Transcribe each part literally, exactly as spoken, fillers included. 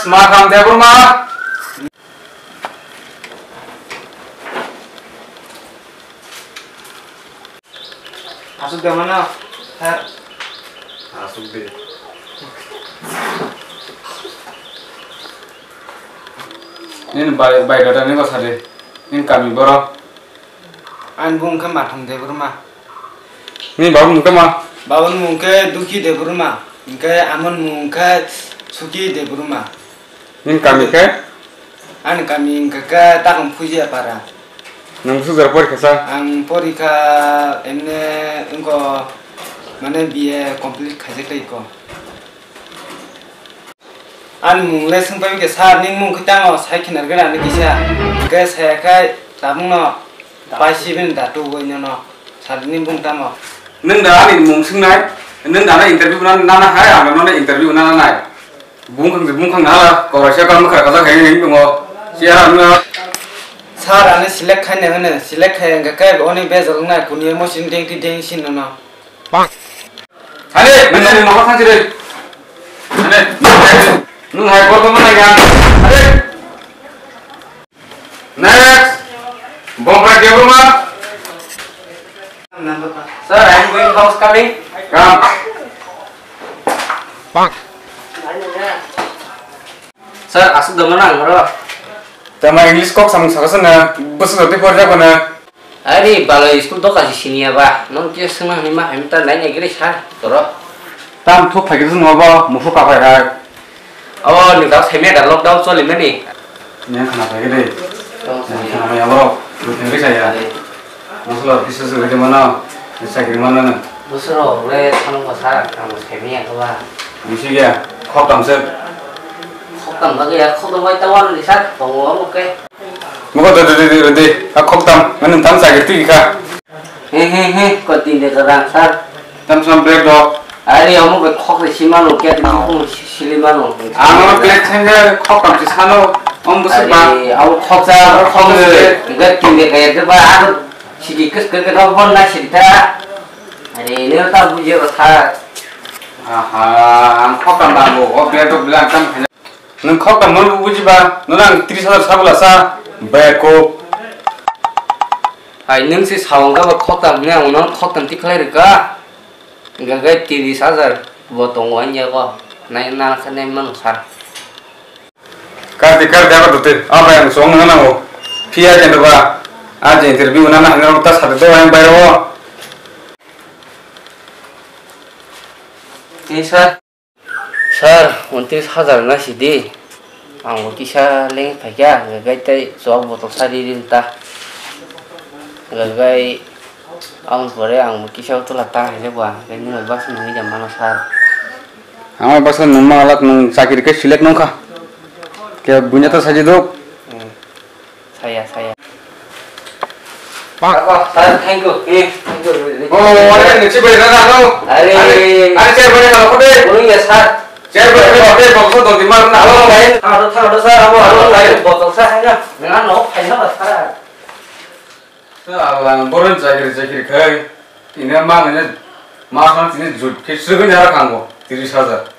Sma Kham Debbarma. Aswk de mano, sir. Aswk de. Nini bai, bai data ni bwsa de. Nini kami boro. Ani bung khe Mathang Debbarma. Nini baba mung khe ma? Baba mung khe Dukhi Debbarma. Hingkhe amon mung khe Suki Debbarma. Nini kami khe? Ani kami hingkha khe Takam Phujia Para. Nwng bwswk jora porikha sa? Ang porikha emne wngkha mane B A complete khaijak tei ko. Ani mung le swngpai khe sir, nini mung khe tamo sai khinar gana ni kisa. Hingkhe saya khai tabung no pai sibin da tu goi no no. Sir nini mung tamo? Nwng da ani mung swngnai, nwng da na interview na na hai, ang no interview na na nai. Bungkhang se bungkhang hala, koraisa kang mwkhra kajak hai wng tongo. Siya ano. Sir, ano select khai nang ano, select khai ang kai oni bejal nai kuni mo sin ding ti ding sin no. Hale, nang ni mo khan sire. Hale, nang hai ko to mana ya. Hale. Next. Bongkra Debbarma. Sir, I am going house coming. Come. Sir, aswk dama nang oro. Tama English kok samung sakasana, bwswk jotwi porjak mano. Ari balai school doka si siniya ba, non kisa swngna hwnwi ma hai mita nai nai giri sir, toro. Tam thuk phaikhe swngo bo, muphuk kaphai hai. Abo ni dak semi da lockdown choli mani. Neng khana phaikhe de. Oh, neng khana mai abo. Neng kisa ya. Masala office se gede mana. Sakri mana na. Bosoro le thang ko sir, ang semi ya ko ba. Bisi ya. Khok tam se. Khok tam ba ya, khok do bai ta wan ni sir. Tongo mo ke. Mugo de de de de. A khok tam. Manu tam sakri ti kha. He, he, he, ko tin de ka dang, sir. Tam sam break do. Ari, omo bai khok de si mano, kya de khok si, sili mano. Ano plate thang de khok tam si sano, om bu se ba. Ari, abo khok sa, khok de, ga tin de ka de ba, ano sidi kes kes ke no bon na sidi ta. Ari, ne ta bu je ba sir. Aha, ang khok tam ba bo, o plate do bilang tam. Nwng khoktam hwnwi buji ba, nono ang tris hajar sa bwla sa, beko. Hai, nwng se sawang kha ba khoktam hwnwi ang nono khoktam tikhlai rwkha. Hwnkhe tris hajar bo tongo ani yago. Nai, nana khe nai mano sir. Kardi, kardi, abo dote. Abo ang song nang nango. Phiya khe ba. A je interview nana hwnwi ta sa do ang bayro. Ni sir. Sir, untris hajar na sidi. Ang bo kisa leng phaikha, gagai tei chok botol sa ri ri ta. Gagai ang pore ang bo kisa utula ta hai le ba, gagai nung bai baksa nung jam mano sir. Ang bai baksa nung ma lak nung chakiri khe select nung kha. Khe bunya ta saji dok. Hmm. Saya, saya. Apa, sir, thank you. Eh, thank you. Oh, ada yang lucu banget, ada, no? Are. Are, are, chair banyak kalau kote. Boleh ya, sir. Chair banyak kalau kote, bangsa dong di mana? Halo, lain. Halo, halo, sir. Halo, halo, lain. Botol, sir, hanya. Dengan no, hanya, sir. Sir, alang, boron chakiri, chakiri, kai. Ini mana nya? Mas, mas, ini jut, kis, sudah nyara kanggo, tiris hajar.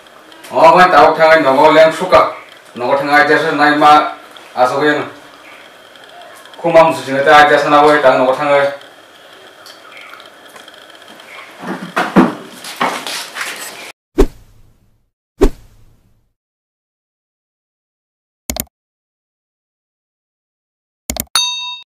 Oh, bai tabuk thangai nogo leng suka. Nogo thangai jasa nai ma asogeno. Khuma musu sini ta jasa na bai tang nogo thangai.